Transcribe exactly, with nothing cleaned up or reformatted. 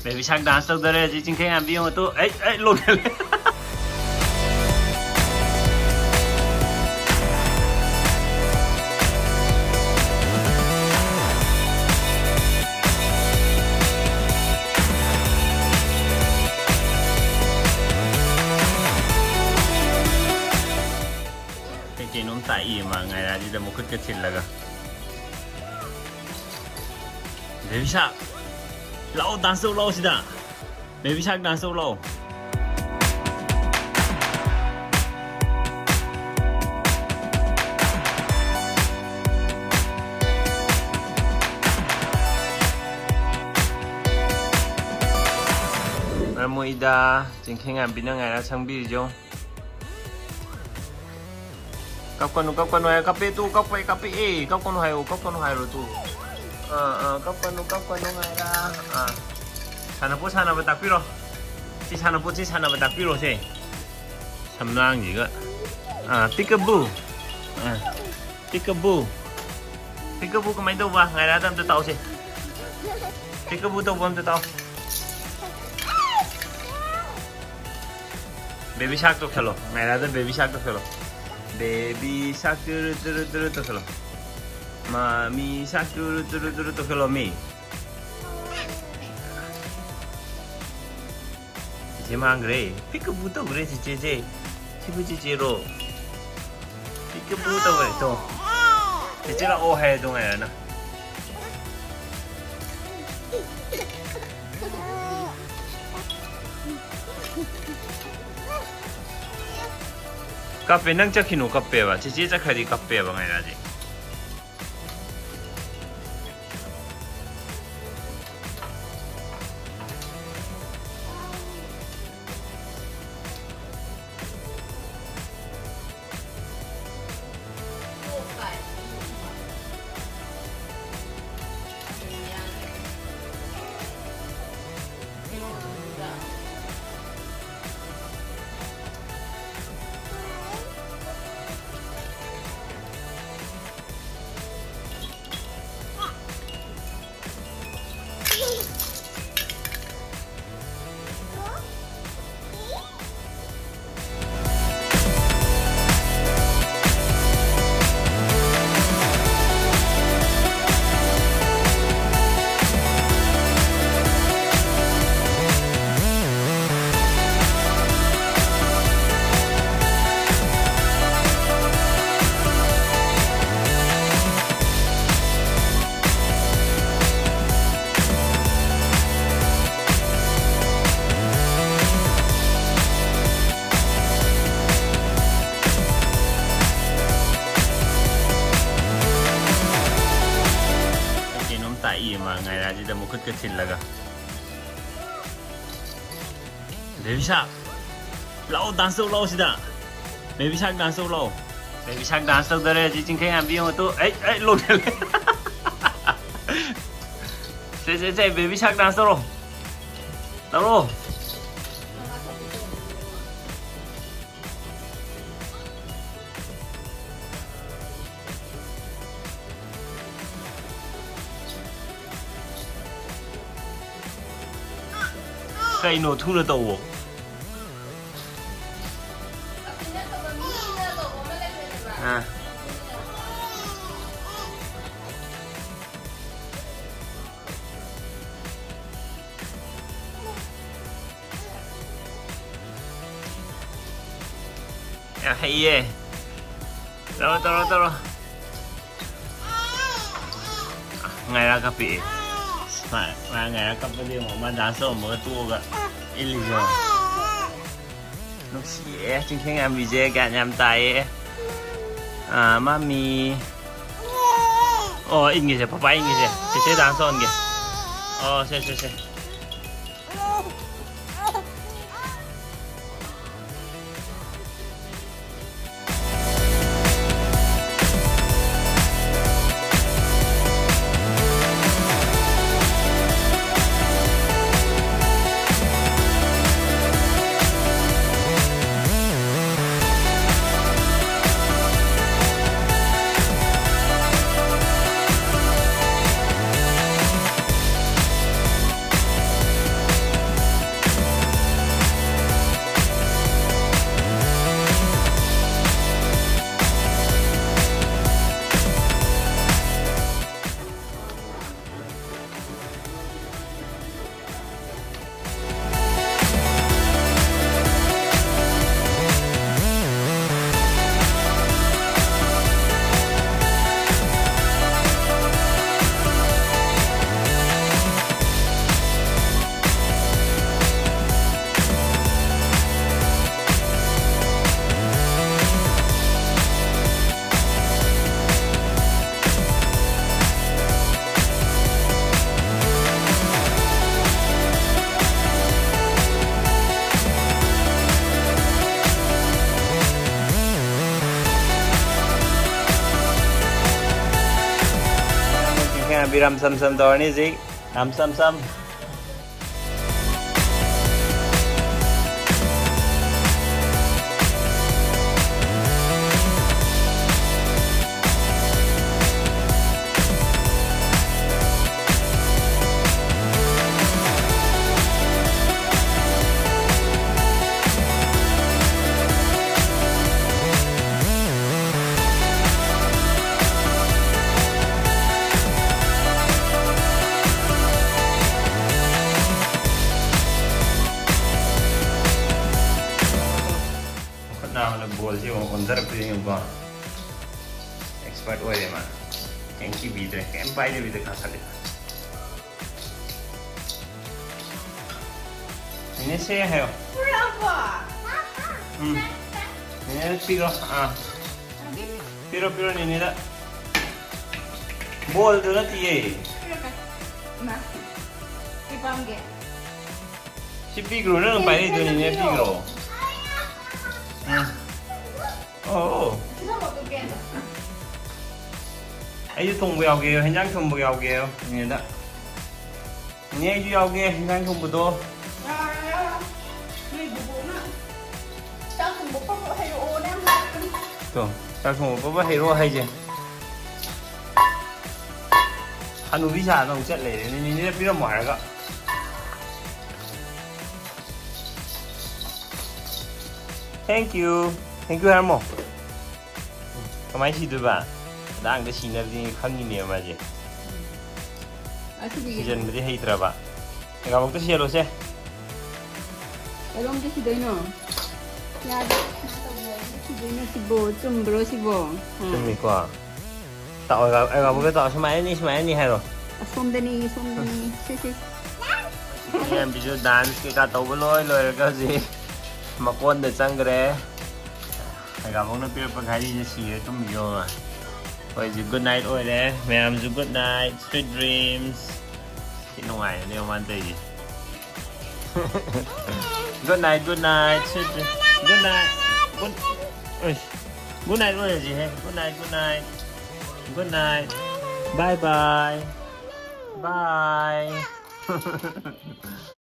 Baby Shark dance ꯇꯧꯗꯣꯔꯦ ꯍꯧꯖꯤꯛ ꯆꯤꯡꯈꯩꯉꯥꯟꯕꯤ ꯌꯦꯡꯉꯣ two. ꯑꯩ, ꯑꯩ, ꯂꯣꯛ ꯍꯦꯜꯂꯦ꯫ ꯀꯩ ꯀꯩꯅꯣꯝ ꯇꯥꯛꯏꯌꯦ ꯃꯥ ꯉꯥꯏꯔꯥꯁꯤꯗ ꯃꯈꯨꯠꯀ ꯊꯤꯜꯂꯒ꯫ Baby Shark, ꯂꯥꯛꯑꯣ, dance ꯇꯧ ꯂꯥꯛꯑꯣ ꯁꯤꯗ꯫ Baby Shark dance ꯇꯧ ꯂꯥꯛꯑꯣ꯫ ꯃꯔꯝ ꯃꯣꯛꯏꯗ ꯆꯤꯡꯈꯩꯉꯥꯟꯕꯤꯅ ꯉꯥꯏꯔꯥ ꯁꯪꯕꯤꯔꯤꯁꯦ ꯌꯦꯡꯉꯣ꯫ ꯀꯞꯀꯅꯨ, ꯀꯞꯀꯅꯨ ꯍꯥꯏꯌꯣ꯫ ꯀꯞꯄꯦ ꯇꯨ, ꯀꯞꯄꯦ, ꯀꯞꯄꯦ꯫ ꯑꯦ, ꯀꯞꯀꯅꯨ ꯍꯥꯏꯌꯣ, ꯀꯞꯀꯅꯨ ꯍꯥꯏꯔꯣ ꯇꯨ꯫ ꯑꯥ, ꯑꯥ, ꯀꯞꯀꯅꯨ, ꯀꯞꯀꯅꯨ ꯍꯥꯏꯔ꯫ ꯑꯥ꯫ ꯁꯥꯟꯅꯄꯣꯠ ꯁꯥꯟꯅꯕ ꯇꯥꯛꯄꯤꯔꯣ꯫ ꯁꯤ ꯁꯥꯟꯅꯄꯣꯠꯁꯤ ꯁꯥꯟꯅꯕ ꯇꯥꯛꯄꯤꯔꯣ ꯁꯦ꯫ ꯁꯝꯂꯥꯡꯁꯤꯒ꯫ ꯑꯥ, peekaboo꯫ ꯑꯥ, peekaboo꯫ Peekaboo ꯀꯃꯥꯏꯅ ꯇꯧꯕ? ꯉꯥꯏꯔꯥꯗ ꯑꯝꯇ ꯇꯥꯛꯎꯁꯦ꯫ Peekaboo ꯇꯧꯕ ꯑꯝꯇ ꯇꯥꯛꯑꯣ꯫ Baby Shark ꯇꯧꯁꯜꯂꯣ꯫ ꯉꯥꯏꯔꯥꯗ Baby Shark ꯇꯧꯁꯜꯂꯣ꯫ Baby Shark ꯇꯨꯔꯨ ꯇꯨꯔꯨ ꯇꯨꯔꯨ ꯇꯧꯁꯜꯂꯣ꯫ Mommy Shark ꯇꯨꯔꯨ ꯇꯨꯔꯨ ꯇꯨꯔꯨ ꯇꯧꯁꯜꯂꯣ ꯃꯤ꯫ ꯆꯤꯆꯦ ꯃꯥꯡꯈ꯭ꯔꯦ꯫ Peekaboo ꯇꯧꯈ꯭ꯔꯦ ꯆꯤꯆꯦꯁꯦ꯫ ꯁꯤꯕꯨ ꯆꯤꯆꯦꯔꯣ? Peekaboo ꯇꯧꯈ꯭ꯔꯦ ꯇꯣ꯫ ꯆꯤꯆꯦ ꯂꯥꯛꯑꯣ ꯍꯥꯏꯌꯦ ꯑꯗꯣ ꯉꯥꯏꯔꯥꯅ꯫ ꯀꯞꯄꯦ, ꯅꯪ ꯆꯠꯈꯤꯅꯨ ꯀꯞꯄꯦꯕ꯫ ꯆꯤꯆꯦ ꯆꯠꯈ꯭ꯔꯗꯤ ꯀꯞꯄꯦꯕ ꯉꯥꯏꯔꯥꯁꯦ꯫ ꯀ ꯊꯤꯜꯂꯒ꯫ ꯕꯦꯕꯤ ꯁꯥꯔꯛ, ꯂꯥꯛꯑꯣ, ꯗꯥꯟꯁ ꯇꯧ ꯂꯥꯛꯑꯣ ꯁꯤꯗ꯫ ꯕꯦꯕꯤ ꯁꯥꯔꯛ ꯗꯥꯟꯁ ꯇꯧ ꯂꯥꯛꯑꯣ꯫ ꯕꯦꯕꯤ ꯁꯥꯔꯛ ꯗꯥꯟꯁ ꯇꯧꯗꯣꯔꯦ ꯍꯧꯖꯤꯛ, ꯆꯤꯡꯈꯩꯉꯥꯟꯕꯤ ꯌꯦꯡꯉꯣ ꯇꯨ꯫ ꯑꯩ, ꯑꯩ, ꯂꯣꯛ ꯊꯨꯡꯉꯦ꯫ ꯁꯦ, ꯁꯦ, ꯁꯦ, ꯕꯦꯕꯤ ꯁꯥꯔꯛ ꯗꯥꯟꯁ ꯇꯧꯔꯣ꯫ ꯇꯧꯔꯣ꯫ ꯀꯩꯅꯣ, ꯊꯨꯅ ꯇꯧꯋꯣ꯫ ꯑꯥ꯫ ꯌꯥꯝ ꯍꯩꯌꯦ꯫ ꯇꯧꯔꯣ, ꯇꯧꯔꯣ, ꯇꯧꯔꯣ꯫ ꯉꯥꯏꯔꯥ ꯀꯥꯞꯄꯛꯑꯦ꯫ ꯃꯥ, ꯃꯥ ꯉꯥꯏꯔꯥ ꯀꯥꯞꯄꯗꯤ ꯌꯦꯡꯉꯣ, ꯃꯥ ꯗꯥꯟꯁ ꯇꯧꯔꯝꯃꯒ ꯇꯣꯛꯑꯒ ꯏꯜꯂꯤꯁꯦ ꯌꯦꯡꯉꯣ꯫ ꯅꯨꯡꯁꯤꯌꯦ, ꯆꯤꯡꯈꯩꯉꯥꯟꯕꯤꯁꯦ ꯒ꯭ꯌꯥꯟ ꯌꯥꯝ ꯇꯥꯏꯌꯦ꯫ ꯑꯥ, ꯃꯥꯃꯤ꯫ ꯑꯣ, ꯏꯟꯒꯦꯁꯦ, ꯄꯄꯥ ꯏꯟꯒꯦꯁꯦ꯫ ꯆꯦꯆꯦ ꯗꯥꯟꯁ ꯇꯧꯍꯟꯒꯦ꯫ ꯑꯣ, ꯁꯦ, ꯁꯦ, ꯁꯦ꯫ ꯔꯥꯝ ꯁꯝ ꯁꯝ ꯇꯧꯔꯅꯤ ꯍꯧꯖꯤꯛ꯫ ꯔꯥꯝ ꯁꯝ ꯁꯝ꯫ ꯈꯨꯠ ꯅꯥꯕꯅ ꯕꯣꯜꯁꯤ ꯑꯃꯨꯛ ꯑꯣꯟꯊꯔꯛꯄ ꯌꯦꯡꯉꯨꯀꯣ꯫ ꯑꯦꯛꯁꯄꯔꯠ ꯑꯣꯏꯔꯦ ꯃꯥ꯫ ꯀꯩꯝ ꯀꯤꯕꯤꯗ꯭ꯔꯦ, ꯀꯩꯝ ꯄꯥꯏꯗꯕꯤꯗ ꯀꯥꯈꯠꯂꯦ꯫ ꯅꯦꯅꯦ ꯁꯦ ꯍꯥꯏꯌꯣ꯫ ꯄꯨꯔꯛꯑꯕꯣ? ꯎꯝ꯫ ꯅꯦꯅꯦꯗ ꯄꯤꯔꯣ꯫ ꯑꯥ꯫ ꯄꯤꯔꯣ, ꯄꯤꯔꯣ ꯅꯦꯅꯦꯗ꯫ ꯕꯣꯜꯗꯨ ꯅꯠꯇꯤꯌꯦ꯫ ꯄꯤꯔꯛꯀꯦ꯫ ꯏꯃꯥ꯫ ꯀꯩ ꯄꯥꯝꯒꯦ? ꯁꯤ ꯄꯤꯈ꯭ꯔꯣ, ꯅꯪ ꯄꯥꯏꯔꯛꯏꯗꯣ ꯅꯦꯅꯦ ꯄꯤꯈ꯭ꯔꯣ꯫ ꯎꯝ꯫ ꯑꯣ꯫ ꯑꯩꯁꯨ ꯊꯣꯡꯕ ꯌꯥꯎꯒꯦ, ꯍꯦꯟꯖꯥꯡ ꯊꯣꯡꯕ ꯌꯥꯎꯒꯦ ꯅꯦꯅꯦꯗ꯫ ꯅꯦꯅꯦ, ꯑꯩꯁꯨ ꯌꯥꯎꯒꯦ ꯍꯦꯟꯖꯥꯡ ꯊꯣꯡꯕꯗꯣ꯫ ꯌꯥꯔꯦ, ꯌꯥꯔꯦ꯫ ꯅꯣꯏ ꯕꯨꯕꯣꯛꯅ ꯆꯥꯛ ꯊꯣꯡꯕ ꯄ꯭ꯔꯞ ꯄ꯭ꯔꯞ ꯍꯩꯔꯛꯑꯣꯅ ꯌꯥꯝ ꯍꯥꯏꯔꯛꯄꯅꯤ꯫ ꯇꯣ, ꯆꯥꯛ ꯊꯣꯡꯕ ꯄ꯭ꯔꯞ ꯄ꯭ꯔꯞ ꯍꯩꯔꯛꯑꯣ ꯍꯥꯏꯁꯦ꯫ ꯍꯅꯨꯕꯤ ꯁꯥꯗꯅ ꯑꯃꯨꯛ ꯆꯠ ꯂꯩꯔꯦꯅꯦ, ꯅꯦꯅꯦꯗ ꯄꯤꯔꯝꯃꯣ ꯍꯥꯏꯔꯒ꯫ Thank you꯫ Thank you ꯍꯥꯏꯔꯝꯃꯣ꯫ ꯀꯃꯥꯏꯅ ꯁꯤꯗꯣꯏꯕ? ꯈꯗꯥꯡꯗ ꯁꯤꯅꯕꯗꯤ ꯈꯪꯉꯤꯅꯦꯕ ꯃꯥꯁꯦ꯫ ꯑꯁꯤꯗꯤ ꯁꯤꯖꯟꯕꯗꯤ ꯍꯩꯇ꯭ꯔꯕ꯫ ꯂꯩꯕꯥꯛꯃꯛꯇ ꯁꯤꯖꯜꯂꯣꯁꯦ꯫ ꯀꯗꯣꯝꯗ ꯁꯤꯗꯣꯏꯅꯣ? ꯌꯥꯗꯦ꯫ ꯀꯃꯥꯏꯅ ꯇꯧꯕ ꯁꯤꯗꯣꯏꯅꯣ ꯁꯤꯕꯣ? ꯆꯨꯝꯕ꯭ꯔꯣ ꯁꯤꯕꯣ? ꯍꯥ? ꯆꯨꯝꯃꯤꯀꯣ꯫ ꯇꯥꯛꯑꯣ, ꯑꯩ ꯕꯥꯕꯨꯒ ꯇꯥꯛꯑꯣ꯫ ꯁꯨꯃꯥꯏꯅꯅꯤ, ꯁꯨꯃꯥꯏꯅꯅꯤ ꯍꯥꯏꯔꯣ꯫ ꯑꯁꯣꯝꯗꯅꯤ, ꯑꯁꯣꯝꯗꯅꯤ꯫ ꯁꯤ, ꯁꯤ꯫ ꯏꯌꯥꯝꯕꯤꯁꯨ ꯗꯥꯟꯁ ꯀꯩꯀꯥ ꯇꯧꯕ ꯂꯣꯏ ꯂꯣꯏꯔꯒ ꯍꯧꯖꯤꯛ ꯃꯀꯣꯟꯗ ꯆꯪꯈ꯭ꯔꯦ꯫ ꯍꯩꯒꯥꯕꯧꯅ ꯄꯤꯔꯛꯄ ꯘꯥꯔꯤꯁꯦ ꯁꯤꯔꯦ ꯇꯨꯝꯕꯤꯌꯣ꯫ ꯑꯩꯈꯣꯏꯁꯨ good night ꯑꯣꯏꯔꯦ꯫ ꯃꯌꯥꯝꯁꯨ good night, sweet dreams꯫ ꯁꯤ ꯅꯨꯡꯉꯥꯏꯔꯅꯦ ꯃꯥꯅ ꯇꯧꯔꯤꯁꯦ꯫ Good night, good night, sweet dreams꯫ Good night꯫ Good, ꯑꯩꯁ꯫ Good night ꯑꯣꯏꯔꯁꯤꯍꯦ꯫ Good night, good night꯫ Good night꯫ Bye bye꯫ Bye.